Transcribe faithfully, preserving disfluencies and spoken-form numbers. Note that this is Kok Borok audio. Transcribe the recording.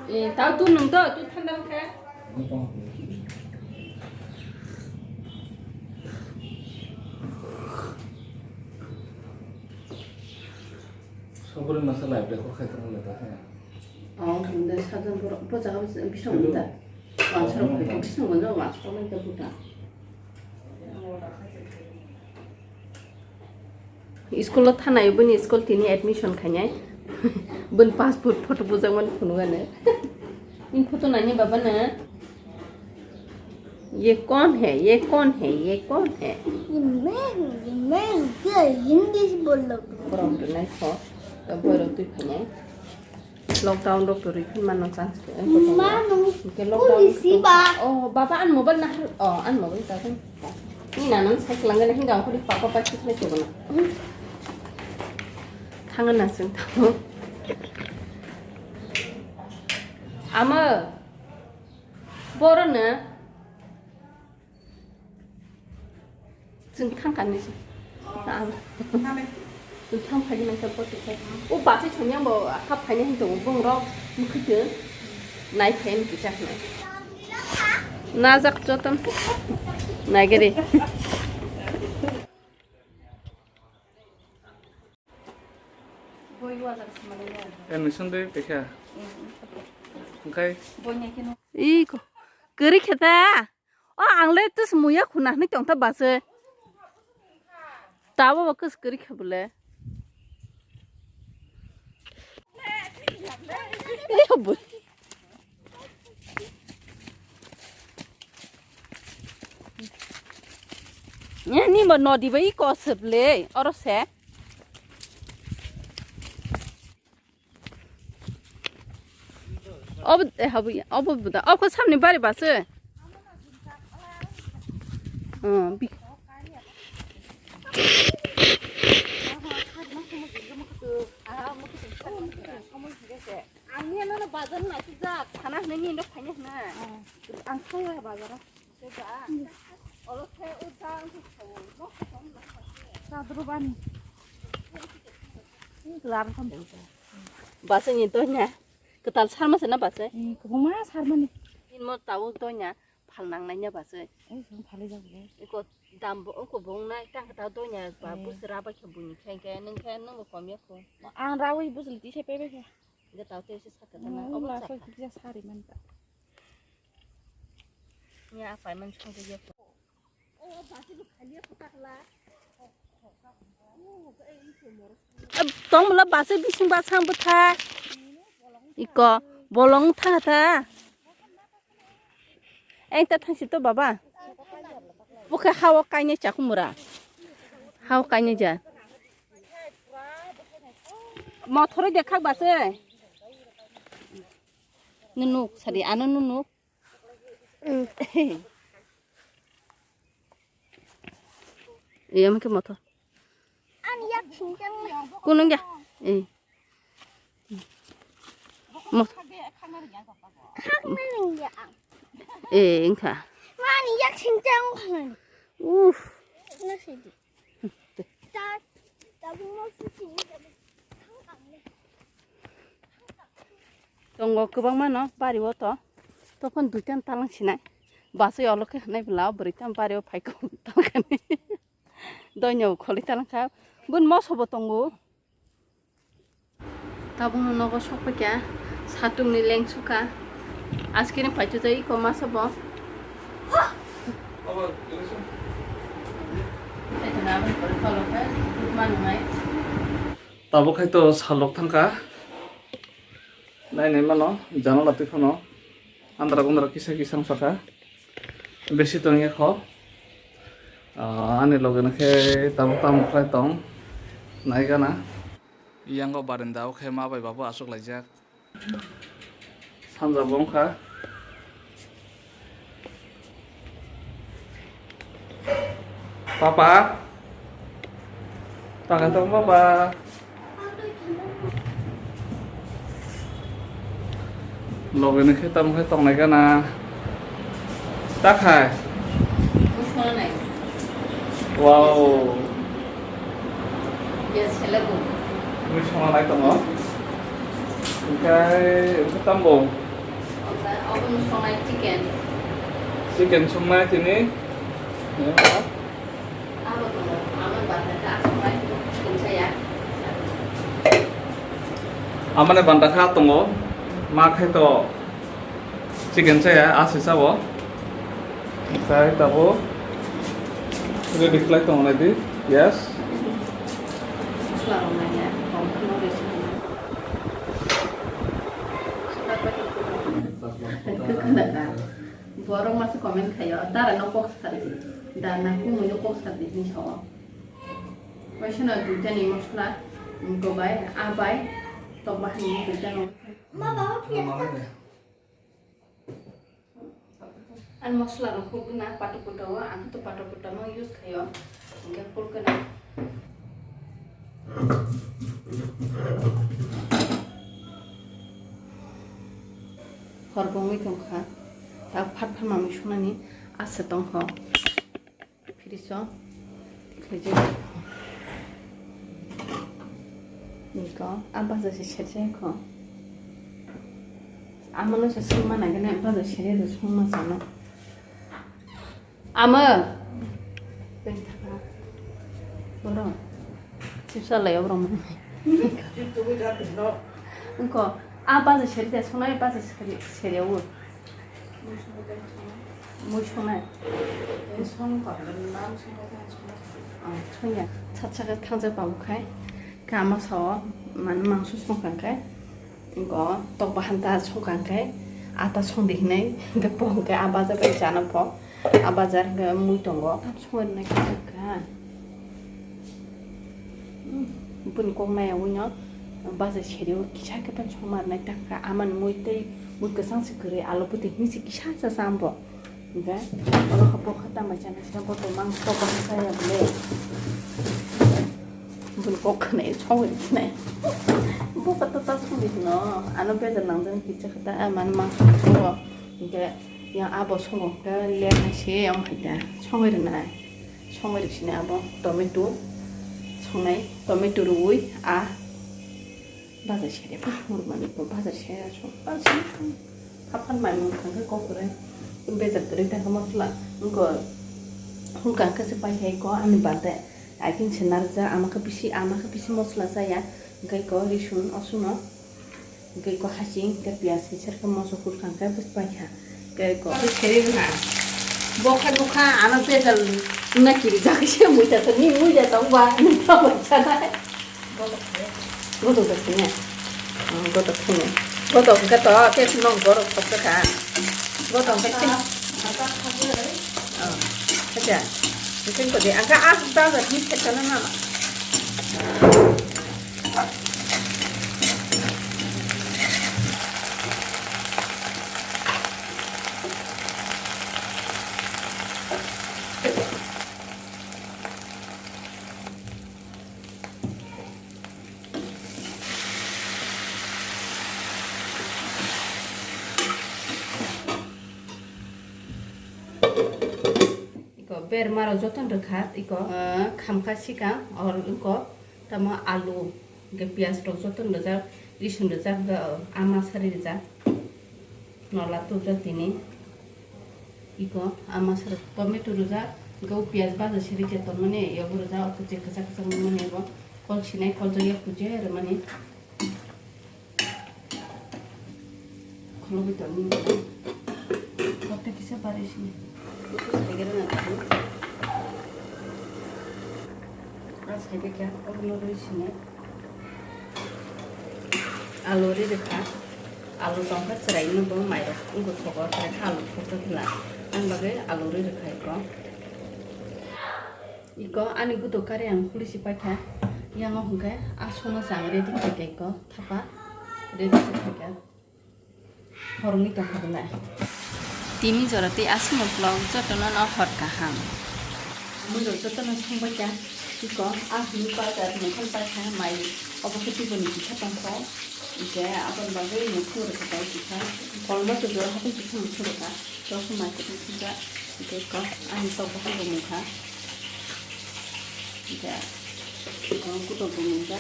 Eh, tao tu nung to, tu thanda khe. Sokori masa live record khai tong le ta he. Oh, de sajan boro, bo jaga bisong da. Wansarok khai, bisong da, wansarok da buta. School o thanai bini school tini admission khainai. Bini passport photo bujakmani phunukgani. Bini photo naini baba na. ये कौन है? ये कौन है? ये कौन है? ये मैं हूँ, ये मैं हूँ। क्या हिंदी से बोल रहा हूँ? Borok rwnai kho, borok twi phainai. Lockdown rok to rwi phano mano chance khe. Ma nung Hwnkhe lockdown polisi ba. Oh, baba, an mobile na har-, oh, an mobile ta kan. Ni na nang sai klang gana hinga ko papa pa chik le to na. Thang na sung tamo. Ama boro na. Chwng thang kani se. Ang. Chwng thang phai nang khe bo twi khai. O bachai sonyang bo kha phaina hin tongo bong rok mukhuitwng. Nai phain kisa hinai. Najak joton. Naigari. Admission de kaisa. Engkai. Iko. Keri kheta. O ang le tus muya khuna hwnwi tong ta bachai. Tabo bo kus keri khe bole. Ni mo nodi bai ko sep le oro se. Obo, eh, habu ya, obo buda. Obo samni bari base. Hmm, bi- Ang ni ano bazar na sijak, sana hwnwi ni ndo khaina hwna. Ang thangla bazar. Bachai ni doina kwtal sarma se na bachai? Kwbangma sarmani. Nini mo tabuk doina phal nang nai na bachai? Iko dam bo oko bong nai tang kwtal doina ba busi raba khe buini khe khe nung khe nung bo kom ya kho. Ang rawi busi tisa pepe khe. Hwnkhe tao tei se sakha gana. Obo last o kisa sari man ta. Ya, apai man chong ya. Tong bwla bachai bising bachang bwtha. Iko bolong thang tha. Eng ta thangsi to baba. Bokhe hao kainai chakhumura. Hao kainai ja. Mothoroi de khak bachai. Nunuk sari ano nunuk. Iya mungkin motor. Kunung ya. Eh. Mot. Eh, engka. Mani yak sing jang. Uf. Tongo kwbangma no bari o to. Tokon duitan talang sinai. Basai olo khe hwnai bwla o bwrwi tam bari o phaikha talkani. Doino kholi talangkha. Bun moso bo tongo. Tabukno nogo sokphaikha, satukni lengsuka. Askini paitujak iko masa bo. Tabuk hai to salok thangkha. Nai nai mano, janala twi phano. Andra gundra kisa kisa wng sakha. Besi tongya kho. Ah, ani loge no khe tabuk tamo khlai tong. Nai gana. Yang o barenda o khe ma bai babu aswk laijak. Sanja bo wngkha. Papa. Takai tong papa. Loge ni khe tamo khe tongnai gana. Takhai. Wow. Mui songna nai tongo. Hingkai, hingkai tambo. Chwng songnai chicken. Chicken songnai tini. Abo tongo, amo bata khe aswk bai chicken chaya. Amani banda kha tongo, ma khe to chicken chaya, aswk sao. Sai tabo ready khlai tongo nai di, yes. Swrwng nai ya, kok kheno resi. Kwkhwna ka. Borok masa comment khaio, "Dara no kok sadi, dara na kumui no kok sadi," hinwi sao. Waisa no duitani mosla, gobai, abai, tok bahani duitano. Ani mosla rok hukna pato puto o, ang to pato puto no use khaio, hingke hukna. Hor bongwi tongkha, ta phat phat mamwi sunani asa tongkha. Fridge o khaijak. Niko, a baja se serjak kho. Amano se songma nangkhe, baja serya de songma chano. Ama. Boro. Chipsa lai obrong. Niko, a baja serya de songnai baja serya o. Mui songnai. Song kha, nam song kha, song kha. Ah, songya. Sat saka thangjak babu khai. Kama sao, man mangso song kha khai. Go tok bahan ta song kha khai. Ata song di hinai. Ge pong ke a bajar bai jana pho. A bajar ge mui tongo. Tam song nai kha. Bini kok nai ui no. Bajar seri o kisa khe pan song mar nai ta kha. Aman mui tei mui kwchang se kwrwi alo bwtwi hinwi se kisa cha cha ambo. Hingke oro khe bokha tama chana sina boto mang tok khe chaya bole. Bini kok khwnai songwi rwnai. Bokha to ta songwi rwno. Ano bejal nangjak kisa khe ta, ah, mane mang songwi rwo. Hingke yang abo songo khe le hai se ong hai ta. Songwi rwnai. Songwi rwsini abo tomato songnai. Tomato rwui a. Bajar sere pha hurmani ko bajar sere so. Bajar sere pha phan mai mung thang khe kok kwrwi. Bejak kwrwi ta khe mosla. Ngo hung kang khe se pai hai ko ani bade. Akin se narja ama khe bisi ama khe bisi mosla chaya. Hingke ko risun osuno. Hingke ko hasing hingke piyaj khe ser khe moso hur kang khe bus pai kha. Hingke ko sere na. Bokha nukha ano bejal na kiri jak se mui ta ni mui ta tong ba ni ta bai cha na. Godo godo sini. Godo sini. Godo hingke to, ke no godo kok kha. Godo hingke sini. Acha. Sini ko de. Angka as da da ni se kana na. Iko berma rok jotono rwkha, iko, eh, khamkha sikang, or iko tamo alu, hingke piyaj rok jotono rwjak, risum rwjak, hingke, oh, ama sari rwjak. Nola tubjak tini. Iko ama sara tomato rwjak, hingke o piyaj baja siri je tongmani, yobo rwjak, o je kwchak kwchak nungmani bo. Kol sinai, kol jagya puje rwmani. Khulugwi tongmani. Kote kisa barai sini. Iko saigera na tong. A saigera, obo no rwi sini. Alu ri rwkha, alu tongkha chwraino bo mairok wngkha thogo, chwrai kha alu thokjak hwnla, ani bagwi alu ri rwkha iko. Iko ani gudo kari ang police paikha, yango hwnkhe a sona chang ready khaikha iko, thapa ready khaikha. Horni tongkha belai. Tini jora tei aswkno vlog jotono no hor kaham. Mui rok jotono songbai kha, tiko ah ni bazar mokol pai kha mai obo khe tiboni kisa tongkho. Hingke aboni bagwi no khulur khe pai kisa. Kolma to jora hapai kisa no khulur kha. Joto market ni kisa hingke ko ani tok bo habo mungkha. Hingke ko kutok bo mungkha.